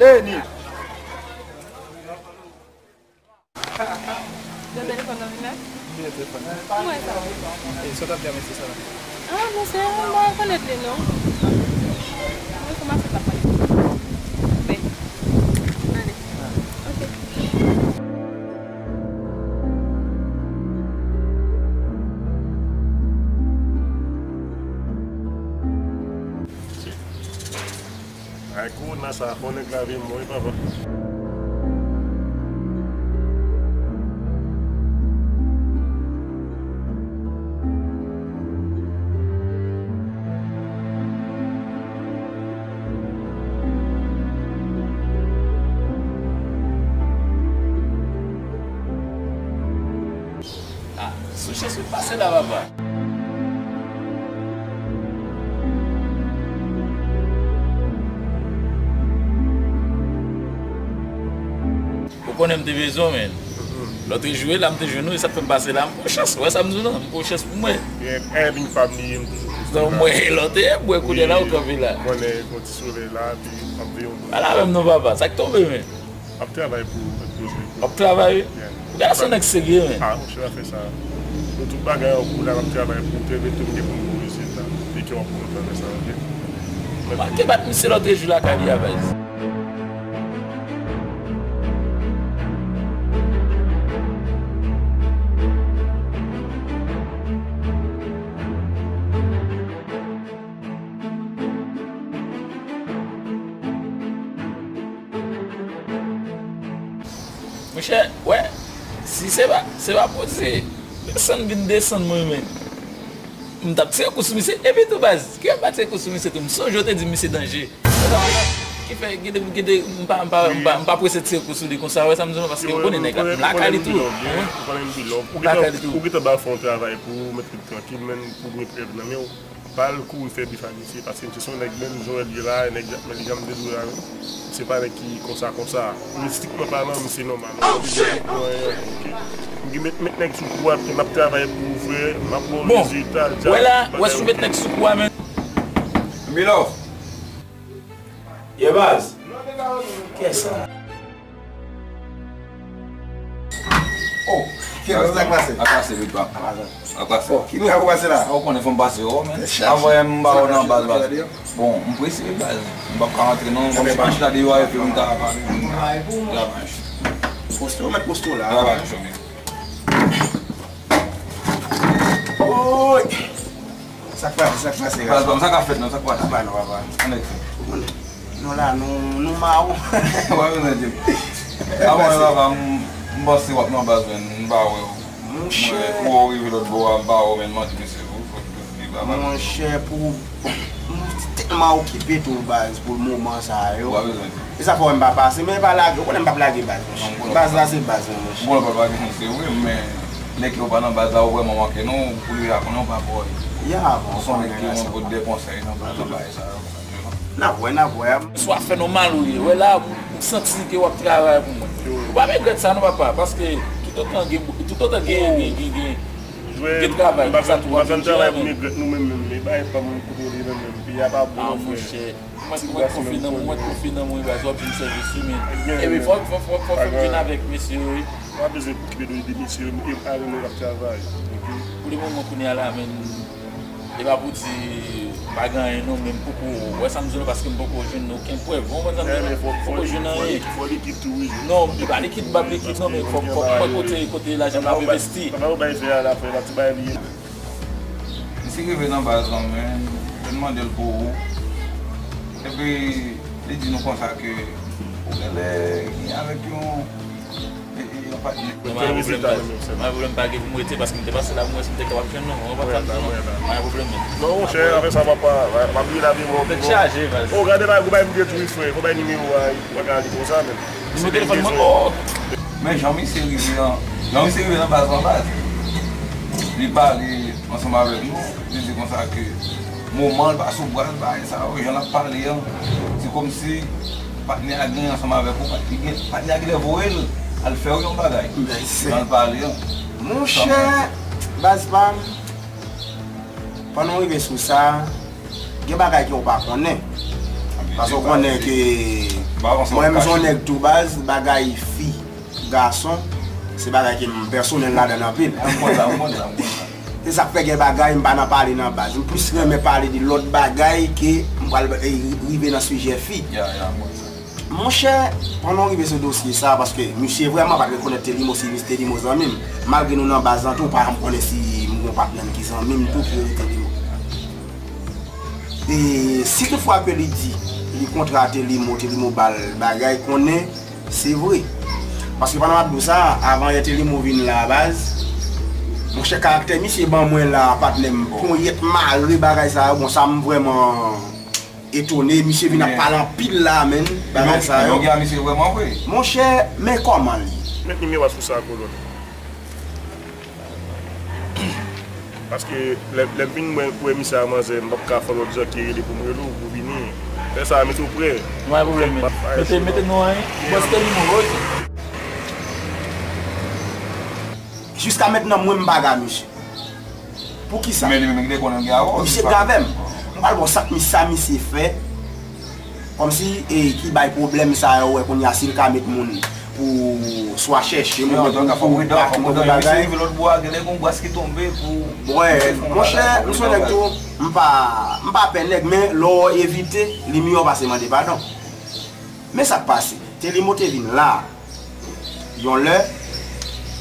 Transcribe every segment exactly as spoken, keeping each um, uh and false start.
Leni! Nan telefòn nan vin la? Vin nan telefòn nan. Kòman sa? E sa w t ap di a mesye sa la? Ah, mesye, mwen pa rekonèt li non. Mwen kòmanse pa pale. Men, ale. Ok. Ay, kowona sa, fò nèg la vin mwen, papa. Ah, sou chans ou pase la, papa. Ou konnen m te bezwen w, men. Lòt jou la, m te jwenn ou, e sa k fè m pase la. M pran chans, ou wè sa m di w lan, m pran chans pou mwen. Gen, gen vin pa m li ye, m toujou plis. Donk, mwen, lòt te, mwen, kounye a la, ou kanpe la. Mwen, lè yon ti solèy la, epi m ap veye yon. Ala menm non, papa, sa k tonbe, men. M ap travay pou mèt poze. W ap travay, wi? Yeah. Ou genlè se yon nèg serye, men. Ah, monchè, afè sa. Nou tout bagay an kou la, m ap travay pou m te mete m gen pou m bon rezilta. E ke w ap kontan de sa, ok? Manke bat misye lòt jou lakay li a, baz. Monchè, wè, si se pa, se pa poze, desann vin desann mwen menm. M t ap tire kou sou misye, epi tou baz, ke m pa tire kou sou misye tou, m sonje w te di misye danje. Ki fè, gede, gede, m pa, m pa, m pa, m pa prese tire kou sou li konsa, wè sa m di w, paske ou konnen nèg la, m lakay li tou. Ou konnen m bilòg, ou konnen m bilòg. Ou gentan, ou gentan ba l fè yon travay pou ou, mete l trankil, men pou gen prèv nan men w. Pa al kouri fè bif ak misye, paske misye se yon nèg menm jan w wè l ye la, e nèg, men li janm te dwe a, se pa nèg ki konsa, konsa. Mistikman palan, misye nòmal. M pa bezwen pou anyen, ok? M gen met, met nèg sou kou a, m ap travay pou ou, frè, m ap ba w rezilta, djab. Bon, wè la, wè si w met nèg sou kou a, men. Milò. Ye baz. Kiyès sa? Oh, ki sa k pase? Ap pase, big papa. Ap pase. Oh, ki bagay ou pase la? Ou konnen fò m pase yo, men. Avan m ba w nan baz, baz. Bon, m prese, baz. M p ap ka rantre non. Kòm se pa chita deyò a, epi m ta pale. Travay. Poste w, mèt poste w la. Travay, chonmen. Oy! Sa k pase, sa k pase, Baz, sa k ap fèt non, sa k pase? Ba non, papa. Ann èk fè. Ou konnen, nou la, nou, nou ma ou. Ou pa bezwen di m. Avan, papa, m, m panse w ap nan baz, men m pa wè w. Monchè. Mwen, pou w rive lòt bò a, m pa wè w, men m mande mesye pou, pou, pou li ba baz. Monchè, pou, m tèlman okipe tou, baz, pou moman sa yo. Ou pa bezwen di. E sa fè w wè m pa pase, men pa lage, ou konnen m p ap lage baz, monchè. Baz la se baz mwen, monchè. Bon, ou pa lage, se vre, men lè ke w pa nan baz la, ou vrèman manke nou, pou li a konnen w pa pòy. Ya, bon, ou se yon nèg ki renmen pote de konsèy nan baz, nan bagay sa yo. N ap wè, n ap wè. Swa fè nou mal ou ye, wè la, m santi ke w ap travay pou mwen. Ou pa regrèt sa non, papa, paske toutotan gen, toutotan gen, gen, gen, gen, gen travay, m pa bezwen travay pou m regrèt nou menm, menm, men bagay pa moun kote w li menm, menm, peyi a pa bon, monchè. Mwen, mwen konfye nan mwen, mwen konfye nan mwen, baz, w ap vin sèvis wi, men. Epi fò, fò, fò, fò, fò vin avèk mesye yo, wi. Pa bezwen okipe de, de mesye yo, e pa renmen w ap travay, ok? Pou le moman, kounye a la, men, e pa pou di, pa gen anyen non, men m poko, wè sa m di w, paske m poko jwenn okenn prèv, ou konprann sa m di w? Fò, fò li kit tou, wi. Non, li pa likid, m p ap likid, non, men fò, fò, fò kote, kote lajan m ap envesti. Sa pa yon bagay fè a la, frè, la, ti bagay li ye. Misye rive nan baz lan, men, yo mande l pou ou. Epi, li di nou konsa ke ou genlè gen avèk yon, e, e, yon patnè. Non, pa gen pwoblèm, baz. Pa gen pwoblèm, pa gen pou m rete, paske m te pase la pou m wè si m te kapab jwenn nou. Ou konprann sa m di w? Pa gen pwoblèm, men. Non, monchè, afè sa, papa, pa bliye lavi mwen. Tèt chaje, baz. Oh, gade la, gwo bagay m detwi, frè. Fò bay nimewo a, pa ka li konsa, men. Nimewo telefòn mwen, oh! Men jan misye rive an, jan misye rive nan baz lan, baz, li pale ansanm avèk nou, li di konsa ke moman l pa sou baz, bagay sa yo, jan l ap pale an, se kòmsi patnè a gen ansanm avèk ou, patnè a genlè voye l al fè w yon bagay. Jan l pale an. Monchè, Baz pa m, pandan w rive sou sa, gen bagay ke w pa konnen. Paske w konnen ke mwen menm se yon nèg tou baz, bagay fi, gason, se bagay ke m pèsonèl ladan l anpil. Se sa k fè gen bagay m pa nan pale nan baz. M plis renmen pale de lòt bagay ke m pral, eh, rive nan sijè fi. Monchè, pandan w rive sou dosye sa, paske misye vrèman pa t rekonèt Telimo, si Telimo zanmi m. Malgre nou nan baz lan tou, ou pa janm konnen si m gon patnè m ki zanmi m tou ki rele Telimo. E si toutfwa ke li di, li kontra Telimo, Telimo ba l bagay, konnen se vre. Paske pandan m ap di w sa, avan yè Telimo vin la baz, monchè, karaktè misye ban mwen la, patnè m, ponyèt mare bagay sa yo, bon, sa m vrèman etone, misye vin ap pale anpil la, menn, bagay sa yo. Monchè, men kòman li? Met nimewo a sou sa, kolonn. Paske lè, lè m vin mwen wè misye a manzè, m p ap ka fè lòt jan ke rele pou m rele w, pou vini. Lè sa a, mete w prè. Nou pa gen pwoblèm, men. Mete, mete non a, hein. Bòs Telimo, ok. Jiska mentnan, mwen, m pa ga misye. Poukisa? Men li menm ki te konnen l gen avè w. Misye gen avè m. M pral ba w sa k mi-, sa misye fè. Kòmsi, e, ki bay pwoblèm sa yo, wè, kounye a, si l ka met moun pou swa chèche moun, pou, pou bat moun, pou bagay. Misye rive lòt bò a, genlè gon bras ki tonbe pou... Wè, monchè, m se yon nèg tou, m pa, m pa pè nèg, men lè w evite, li miyò pase mande padon. Men sa k pase, Telimo te vin la, yon lè,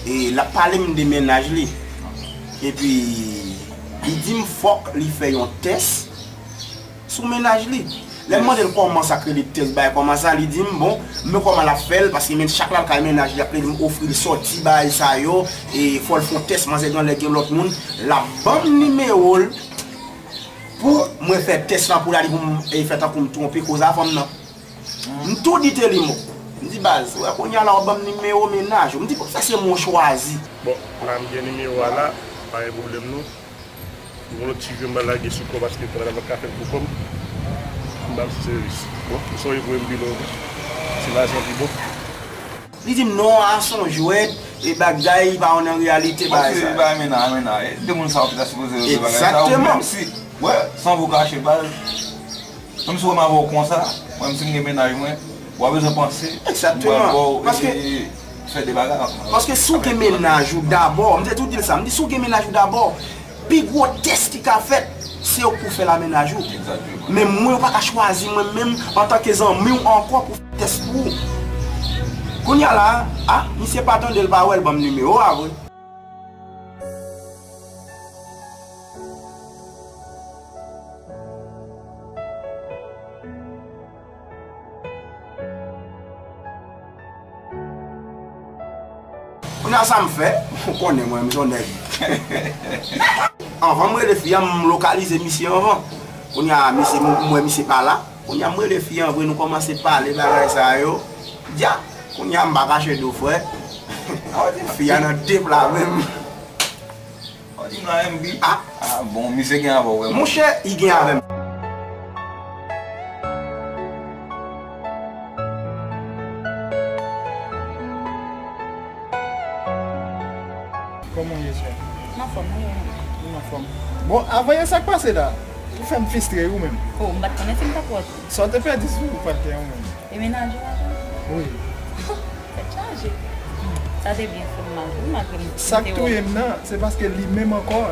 e l ap pale m de mennaj li. Epi, li di m fòk li fè yon tès sou mennaj li. Lè m mande l kòman sa k rele tès, bagay kòman sa, li di m, bon, men kòman l ap fè l, paske men chak lè l kay mennaj li, ap rele m ofri l sòti, bagay sa yo, e fò l fè yon tès, manzè genlè gen lòt moun, l ap ban m nimewo l pou mwen fè tès lan pou l, li pou m, e, fè tankou m twonpe koz a fanm nan. M tou di Telimo. M di, baz, wè kounye a la w ap ban m nimewo mennaj ou. M di, poukisa se mwen w chwazi? Bon, la m gen nimewo a la, pa gen pwoblèm non. Gon lòt ti jwe m pral lage sou kò w paske pandan m ap ka fè l pou kò m, m ba m ti sèvis. Bon, ou sonje voye m bilan w tou. Se lajan pi bon. Li di m non, a se yon jwèt, e bagay pa yon nan reyalite bagay sa. Li pa mennaj, mennaj. De moun sa yo ki ta sipoze regle bagay sa yo. Egzakteman. Menm si, wè, san vo kache baz, menm si w wè m avè w konsa, mwen menm si m gen mennaj mwen, w a bezwen panse, m pral ba w, e, fè de bagay ansanm. Paske si w gen mennaj ou dabò, m te tou di l sa, m di si w gen mennaj ou dabò, pi gwo tès ki ka fèt, se ou k pou fè l a mennaj ou. Egzakteman. Men mwen, ou pa ka chwazi mwen menm antanke zanmi w ankò pou fè tès pou ou. Kounye a la, a, misye pa tande l pa wè l ban m nimewo a vre. Kounye a sa m fè, ou konnen mwen, m se yon nèg. Anvan m rele fi a, m lokalize misye anvan. Kounye a, misye, m, m wè misye pa la. Kounye a, m rele fi a, anvan nou kòmanse pale bagay sa yo. Dyak, kounye a, m pa kache do frè. Fi a nan de pla menm. Ou di m la M B? Ah. Ah, bon, misye gen avè w vrèman. Monchè, li gen avè m. Kòman w ye, sè? M anfòm, wi. Ou anfòm. Bon, avan yè sa k pase la, ou fè m fistre, wi, ou menm. Oh, m pa t konnen si m t ap wè w tou. Sa w te pèdi sou ou pa t gen, ou menm. E mennaj ou a tou? Wi. Tèt chaje. Sa te byen fè m mal wi, malgre m te wè w. Sa k touye m nan, se paske li menm ankò,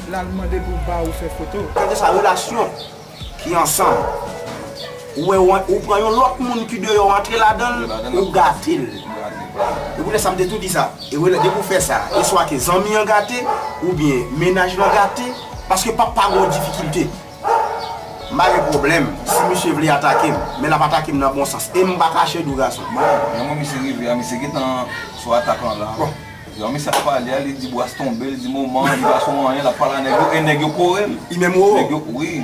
l al mande l pou ba ou fè foto. Kèlkeswa relasyon ki ansanm, ou wè, ou, ou pran yon lòt moun ki deyò, w antre ladan l, ou gate l. E poutèt sa, m te tou di sa. E rela-, depi w fè sa, e swa ke zanmi an gate, oubyen mennaj lan gate, paske p ap pa gon difikilte. M pa gen pwoblèm si misye vle atake m, men l ap atake m nan bon sans. E m pa kache dou gason. Bon, jan mwen misye rive a, misye gentan sou atak lan la. Bon. Jan misye ap pale a, li di bras tonbe, li di moman an, li pa sou anyen, l ap pale a nèg yo, e nèg yo kore l. Li menm ou? Nèg yo, wi.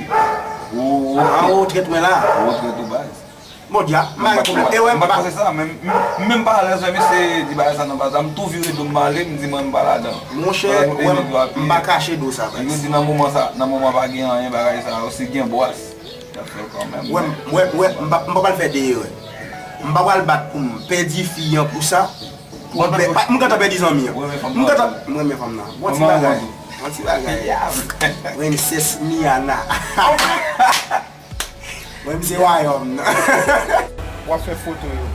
Ou, ou, ah, ou trèt mwen la. Ou trèt ou baz. Bon, dya, m pa gen pwoblèm. E wè, m pa panse sa, men m, m menm pa alèz lè misye di bagay sa nan baz la, m tou vire do m m ale, m di mwen m pa ladan. Monchè, wè, m pa kache dou sa, baz. Yo di nan moman sa, nan moman pa gen anyen, bagay sa yo, si gen bras, y ap fè l kanmenm. Wè, m, wè, wè, m pa, m pa pral fè de erè. M pa pral bat pou m pèdi fi an pou sa. Pou m pè-, pa, m gentan pèdi zanmi an. M gentan, m renmen fanm nan. Bon ti bagay. Yon ti bagay. Princess Miana. Mwen, m se wayòm nan. W ap fè foto yo.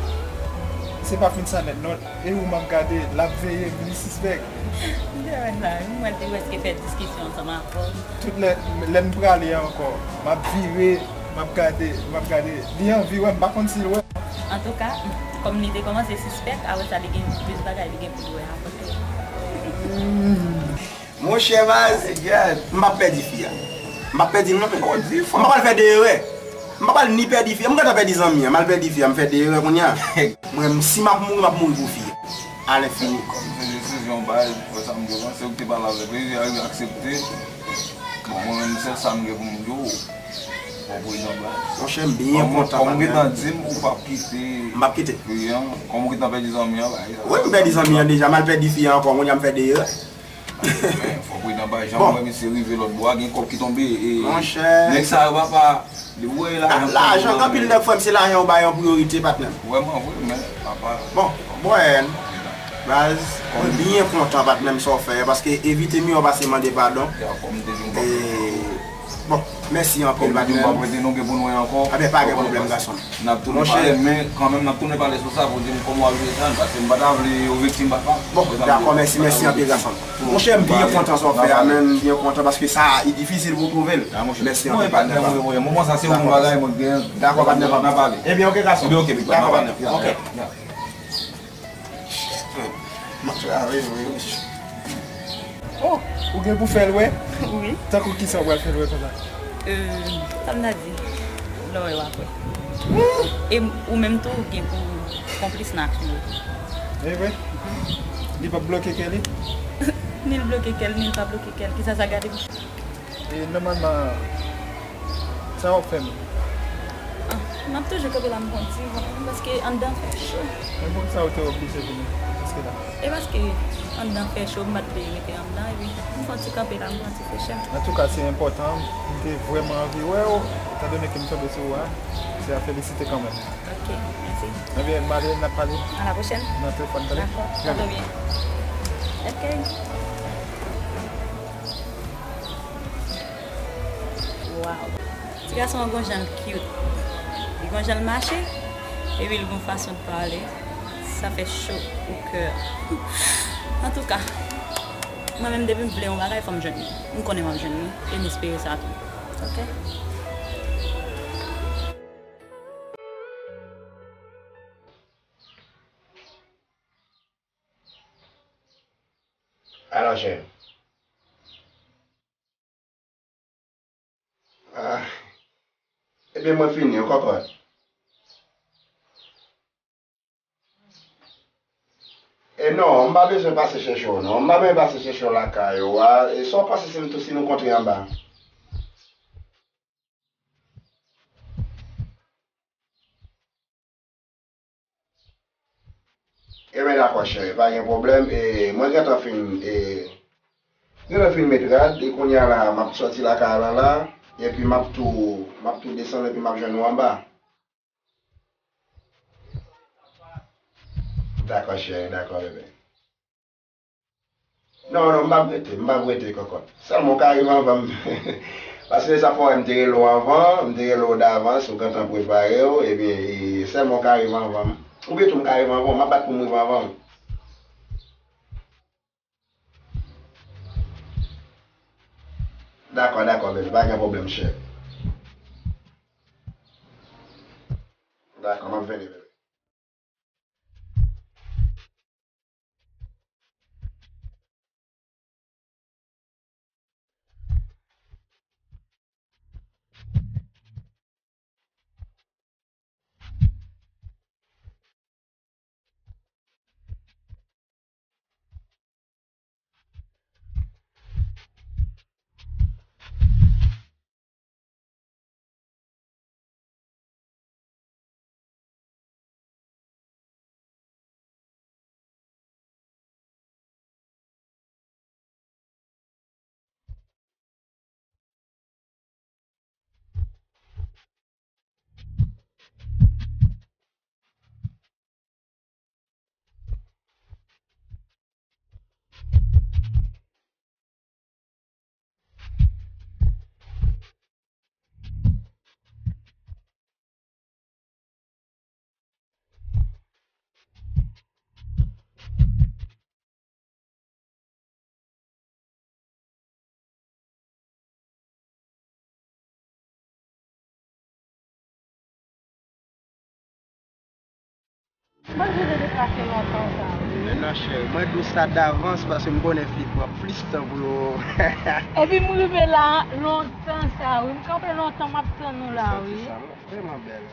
Se pa fin sa nèt, non. E ou m ap gade, l ap veye m, li sispèk. M te wè sa wi, m wè l te prèske fè diskisyon ansanm avè w. Tout lè, lè m prale ankò, m ap vire, m ap gade, m ap gade. Li anvi wè m, m pa konn si l wè m. Antouka, kòm li te kòmanse sispèk, apre sa li gen plis bagay li gen pou l wè avè w. Monchè baz, m p ap pèdi fi a. M p ap pèdi l non, men. M p ap al fè de erè. M p ap al ni pèdi fi a. M gentan pèdi zanmi an. M al pèdi fi a, m fè de erè kounye a. Mwen, si m ap mouri, m ap mouri pou fi a. Alenfini. Kòm se desizyon baz, fè sa m te panse, ou te pale avèk li, li aksepte. Bon, mwen menm, sèl sa m gen pou m di w, fò w pridan baz. Monchè, m byen kontan. Kòm ou gentan di m, ou p ap kite. M p ap kite. Fi an, kòm ou gentan pèdi zanmi an, bagay sa. Wi, m pèdi zanmi an deja, m al pèdi fi a ankò, kounye a m fè de erè. Men, fò w pridan baz, jan mwen, misye rive lòt bò a, gen kòb ki tonbe, e, nèg sa yo, papa, depi w wè lajan, lajan, anpil nèg, frè m, se lajan yo ba yo an priyorite, patnè m. Vrèman vre, men, papa. Bon, bòy, baz, mwen byen kontan, patnè m, sa w fè a, paske evite miyò pase mande padon. E, bon, mèsi anpil, patnè m. Kòm di w, m p ap rete, nou gen pou nou wè ankò. Anben, pa gen pwoblèm, gason m. N ap tounen pale, men kanmenm n ap tounen pale sou sa pou di m kòman w ap jere sa, paske m pa ta vle yo viktim papa. Bon, dakò, mèsi, mèsi anpil, gason m. Monchè, m byen kontan sa w fè a, men m byen kontan paske sa, li difisil pou w twouve l. Mèsi anpil, patnè m. Moman sa, se yon bagay mwen gen. Dakò, patnè m. N a pale. Ebyen, oke, gason m. Ebyen, oke, big patnè. Dakò, patnè m. Oke. M ap travay vre wi. Oh, ou gen pou fè l wè? Wi. Tankou kisa ou pral fè l wè konsa? Euh, sa m ta di, lè w wè w ap wè. E ou menm tou ou gen pou konplis nan aksyon yo. E vre? Li p ap bloke kè li? Ni l bloke kè l, ni l pa bloke kè l. Kisa sa gade pou E nòmalman, sa w ap fè menm? Ah, m ap toujou kanpe la, m pran ti van, paske anndan fè cho. Men poukisa w te oblije vini jiske la? E paske anndan fè cho, m pa t vle rete anndan, epi m pran ti kanpe la, m pran ti frechè. Antouka, se enpòtan, m te vrèman anvi wè w, etandone ke m tonbe sou ou a, se a felisite kanmenm. Ok, mèsi. Ebyen, m ale, n ap pale. À la prochaine. Nan telefòn, tande? Dakò, tande byen. Ok. Wow. Ti gason an gon jan l cute. Li gon jan l mache, epi l gon fason l pale. Sa fè cho o kè. Antouka, mwen menm depi m vle yon bagay, fò m jwenn li. M konnen m ap jwenn li, e m espere sa tou. Ok? Alò, chè. Ah. Ebyen, mwen fini, yon kòkòt. E non, m pa bezwen pase chèche w, non. M pa bezwen pase chèche w lakay ou a. E sa w panse si m tou, si nou kontre anba? Ebyen, dakò, cheri, pa gen pwoblèm. E, mwen gentan fin, e, gentan fin met rad, e kounye a la, m ap sòti lakay la, la, epi m ap tou, m ap tou desann, epi m ap jwenn ou anba. Dakò, cheri, dakò, bebe. Non, non, m p ap rete, m p ap rete, kòkòt. Sèlman w ka rive anvan m. Paske sa fè w wè m te rele w anvan, m te rele w davans, ou gentan prepare w, ebyen, e, sèlman w ka rive anvan m. Oubyen tou m ka rive anvan w, m ap bat pou m rive anvan w. Dakò, dakò, bebe, pa gen pwoblèm, chè. Dakò, m ap vini, bebe. Mwen vle deplase lontan sa, wi. Men non, cheri, mwen di w sa davans paske m konnen fi pran plis tan pou yo. Epi m rive la lontan sa, wi. M kanpe lontan, m ap tann ou la, wi. Santi sa, non? Vrèman bèl.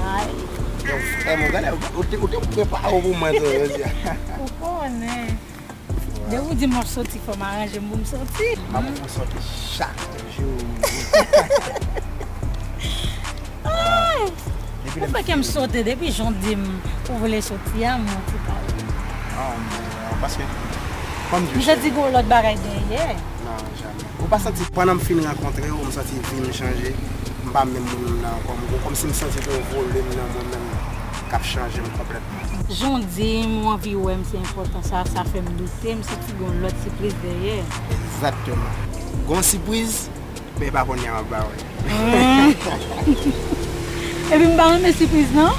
Ay. Yo, eh, mon gade, ou te, ou te prepare w pou mwen, jodi a. Ou konnen. Depi w di m w ap soti, fò m aranje m pou m soti. M ap pou soti chak jou. Ay! Ou fè kè m sote depi jan w di m ou vle soti a, m manti pa w. Non, paske, kòm di. M santi gen yon lòt bagay dèyè. Non, jamè. Ou pa santi, pandan m fin rankontre w, m santi vi m chanje. M pa menm moun nan ankò. M, kòmsi m santi gen yon volim nan mwen menm k ap chanje m konplètman. Jan w di m, ou anvi wè m, se enpòtan. Sa, sa fè m doute, m santi gen yon lòt sipriz dèyè. Egzakteman. Gen yon sipriz, men e pa kounye a m ap ba w li. Hmm. Epi m pa renmen sipriz, non?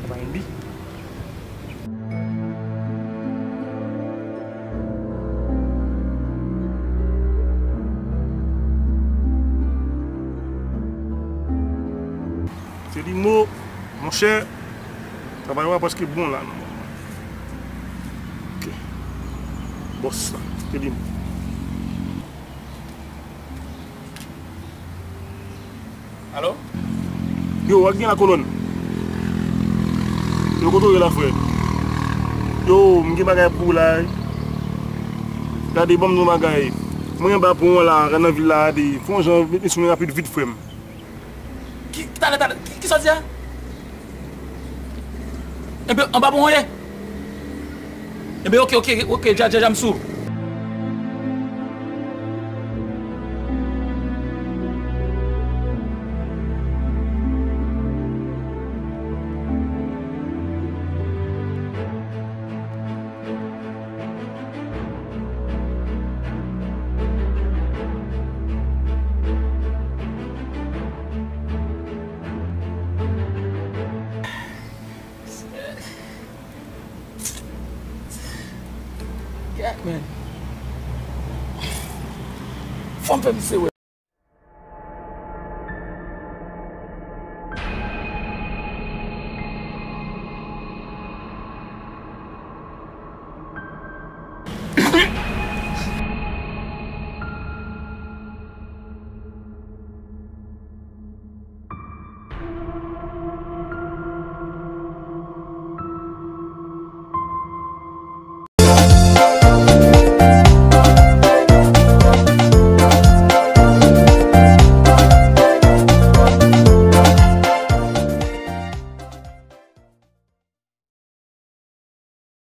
Sa pa yon bi. Se li mo, monchè. Travay ou a prèske bon la, non. Ok. Bòs la, se li mo. Alo? Yo, w ap gen la kolòn. Yo, kote w ye la, frè? Yo, m gen bagay pou w la. Gade, ban m di w yon bagay. Mwen anba pon an la, nan vil la, gade. Fè yon jan, met mesye rapid vit, frè m. Ki, talè, talè, ki, kisa w di a? Enben, anba pon an ye? Enben, oke, oke, oke, dja, dja, dja, m sou. Yeah, man. Fò m fè misye wè.